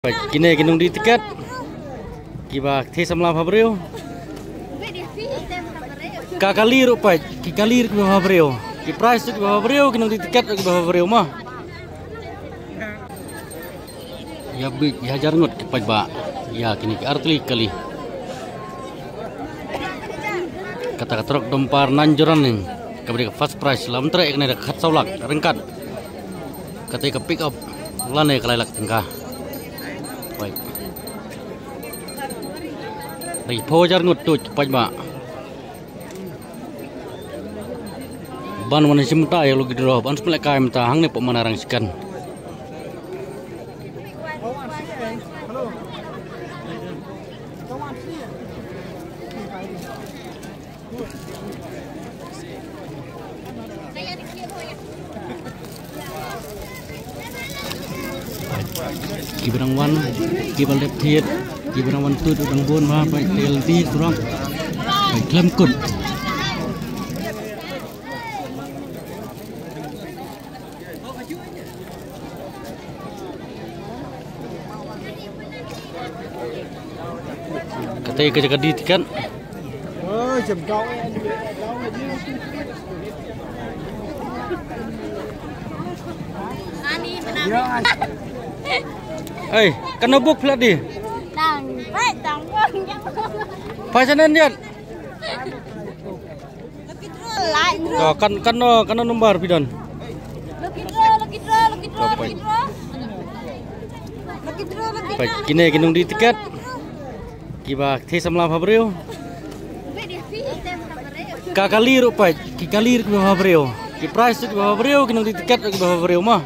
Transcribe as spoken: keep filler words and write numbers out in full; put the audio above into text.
Peit, kine ki nongdie tiket kiba thie samla bhabriew. Ka kali ruh peit, ki kali ruh kiba bhabriew. Ki prize ruh kiba bhabriew, ki nongdie tiket ruh kiba bhabriew mo. Ïa bit ïa hajar ngut ki paidbah ïa kine ki artylli kali. Kata ka trok dumpar Nanjorani kaba dei ka first prize, la ym treh kane da khatsaw lak ryngkat. Kata ka pick up lane ka lai lak tyngka. Peit. Dei phew hajar ngut tuid paidbah ban wan shim bynta ïa lucky draw, ban shu pynlehkai mynta hangne hapoh Manarang Second. Kiba dang wan, kiba leh thied, kiba dang wan tuid u dang bun ma, peit, te lynti surok. Peit, khlem kut. Kata ka jaka die tiket. Ei, katno buk phi la die? Tang, ei, tang buk. Pha sha nan ïat. Lucky draw, lucky draw. To, kan, katno, katno number phi don? Lucky draw, lucky draw, lucky draw, lucky draw. Lucky draw, lucky draw. Peit, kine ki nongdie tiket kiba thie samla bhabriew. Ka kali ruh peit, ki kali ruh kiba bhabriew. Ki prize ruh kiba bhabriew, ki nongdie tiket ruh kiba bhabriew mo.